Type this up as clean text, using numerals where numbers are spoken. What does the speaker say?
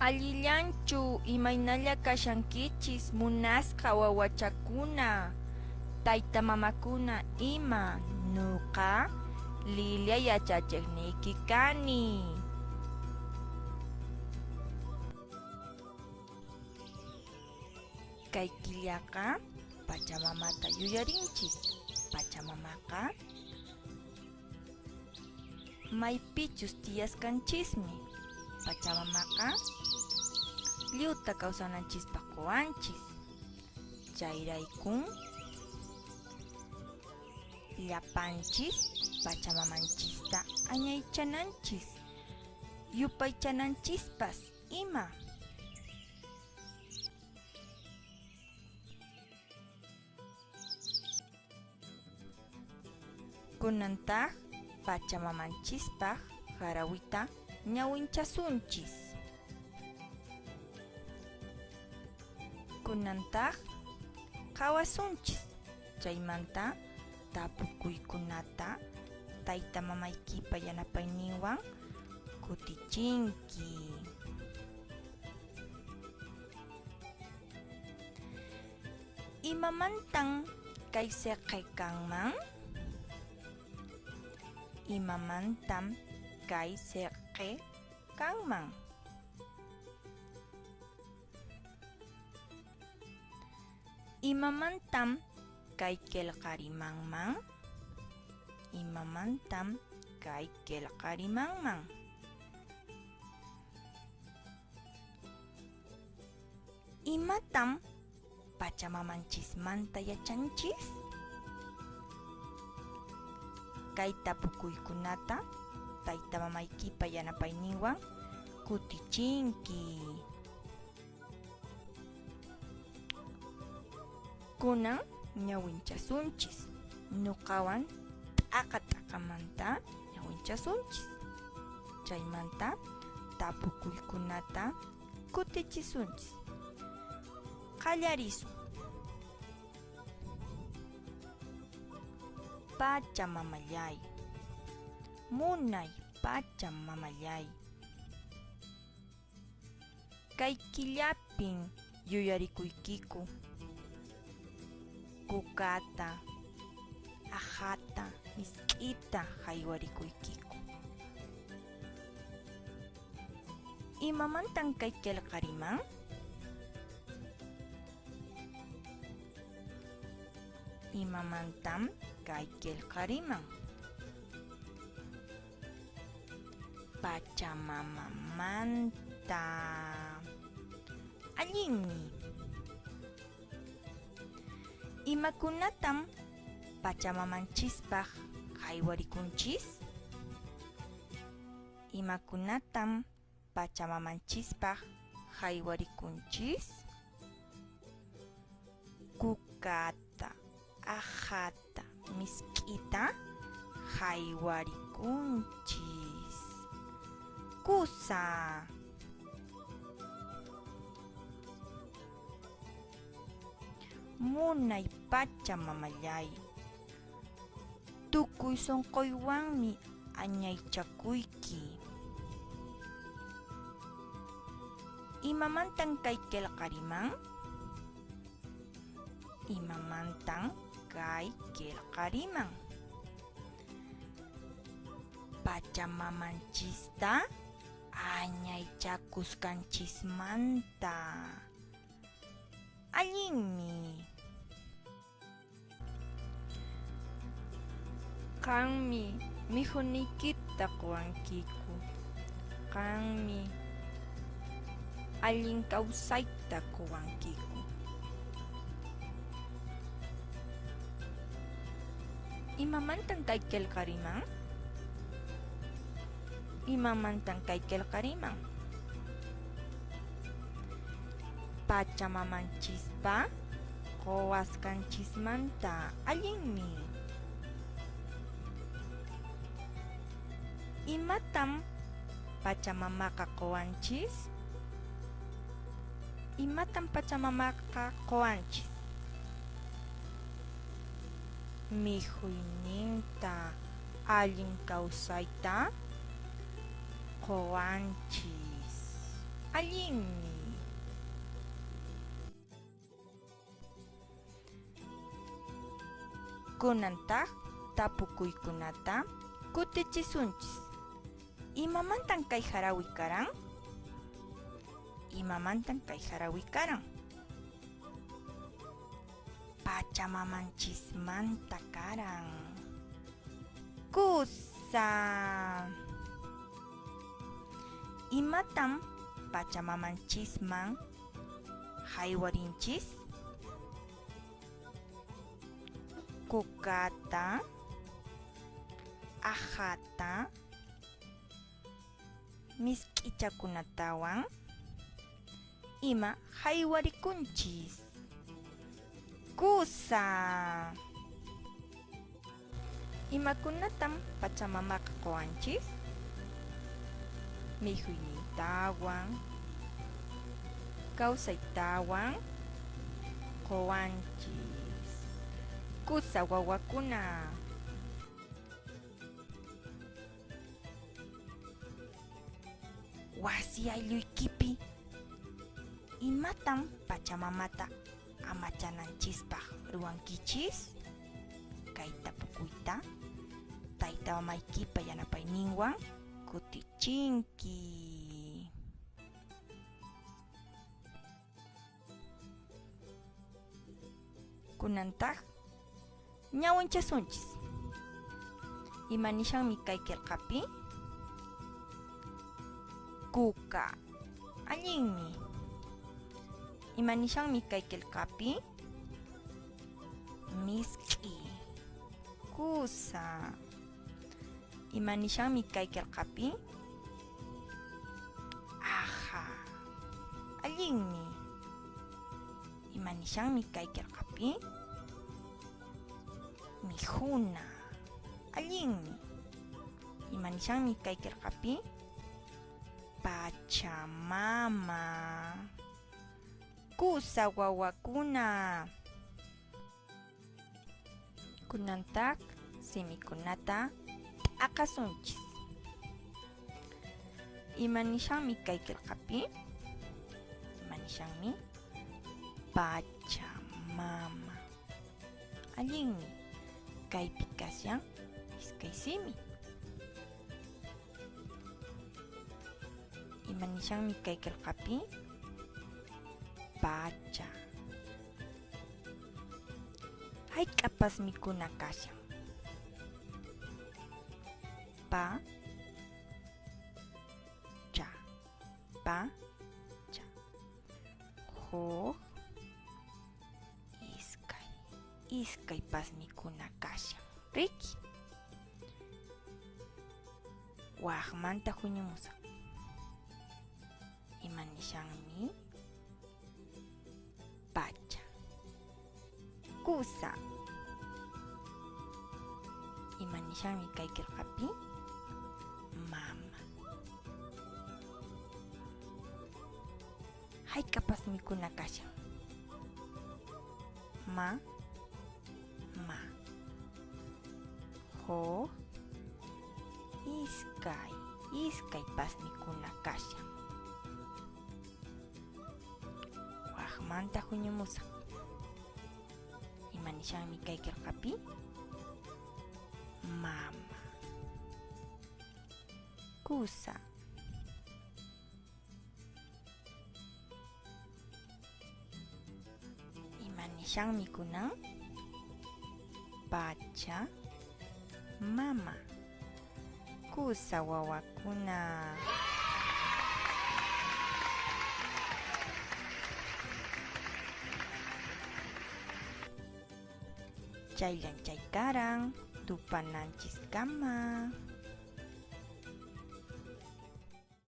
Allillanchu imaynalla kashankichis munasqa wawachakuna, tayta mamakuna ima, nuqa Lilia yachachiqniyki kani. Kay killaqa Pachamamata yuyarinchis. Pachamamaqa maypichus tiyasqanchismi. Pachamamaqa lliwta kawsananchispaq quwanchis. Chayraykun llapanchis Pachamamanchista añaychananchis, yupaychananchispas ima. Kunantaq Pachamamanchispaq harawita ñawinchasunchis. Kunantaq qhawasunchis, chaymanta tapukuykunata tayta mamaykipa yanapayninwan kutichinki. Imamantan kay siqi kanman? Imamantan kay siqi kanman? Imamantam kay qillqarimanman? Imamantam kay qillqarimanman? Imatam Pachamamanchismanta yachanchis? Kay tapukuykunata tayta mamaykipa yanapayninwan kutichinki. Kunan ñawinchasunchis. Nuqawan t'aqa t'aqamanta ñawinchasunchis. Chaymanta tapukuykunata kutichisunchis. Qallarisun. Pacha mamallay, munay pacha mamallay. Kay killapin yuyarikuykiku kukata, aqhata, misk'ita haywarikuykiku. Imamantan kay qillqa riman? Imamantam kay qillqa riman? Pachamamamanta. Allinmi. Imakunatam pachamamanchispaq haywarikunchis? Imakunatam pachamamanchispaq haywarikunchis? Kukata, aqhata, misk'ita haywarikunchis. Kusa. Munay pacha mamallay, tukuy sunquywanmi añaychakuyki. Imamantan kay qillqa riman? Imamantan kay qillqa riman? Pachamamanchista añaychakusqanchismanta. Allinmi. Qanmi mikhuniykita quwankiku. Qanmi allin kawsayta quwankiku. Imamantan kay qillqa riman? Imamantan kay qillqa riman? Pachamamanchispa quwasqanchismanta allinmi. Imatam pachamamaqa quwanchis? Imatam pachamamaqa quwanchis? Mikhuyninta, allin kawsayta quwanchis. Allinmi. Kunantaq tapukuykunata kutichisunchis. Imamantan kay harawi karan? Imamantan kay harawi karan? Pachamamanchismanta karan. Kusa. Imatam pachamamanchisman haywarinchis? Kukata, aqhata, misk'ichakunatawan ima haywarikunchis. Kusa. Imakunatam pachamamaqa quwanchis? Mikhuynintawan, kawsaytawan quwanchis. Kusa wawakuna. Wasi aylluykipi imatam pachamamata amachananchispaq ruwankichis? Kay tapukuyta tayta mamaykipa yanapayninwan kutichinki. Kunantaq ñawinchasunchis. Ima nishanmi kay qillqapi? Kuka. Allinmi. Ima nishanmi kay qillqapi? Misk'i. Kusa. Ima nishanmi kay qillqapi? Aja. Allinmi. Ima nishanmi kay qillqapi? Mikhuna. Allinmi. Ima nishanmi kay qillqapi? Pachamama. Kusa wawakuna. Kunantaq simikunata t'aqasunchis. Ima nishanmi kay qillqapi? Ima nishanmi? Pachamama. Allinmi. Kaypi kashan iskay simi. Ima nishanmi kay qillqapi? Pacha. Hayk'apas mikhuna kashan? Pa, cha, pa, cha. Huk, iskay, iskay pasmikuna kashan. Riki. Waqmanta huñumusaq. Ima nishanmi? Pacha. Kusa. Ima nishanmi kay qillqapi? Mama. Hayk'apas mikhuna kashan? Ma, ma. Huk, iskay, iskay pasmikuna kashan. Waqmanta huñumusaq. Ima nishanmi kay qillqapi? Mama. Kusa. Ima nishanmi kunan? Pacha, mama. Kusa wawakuna. Chayllan chay karan, tupananchiskama.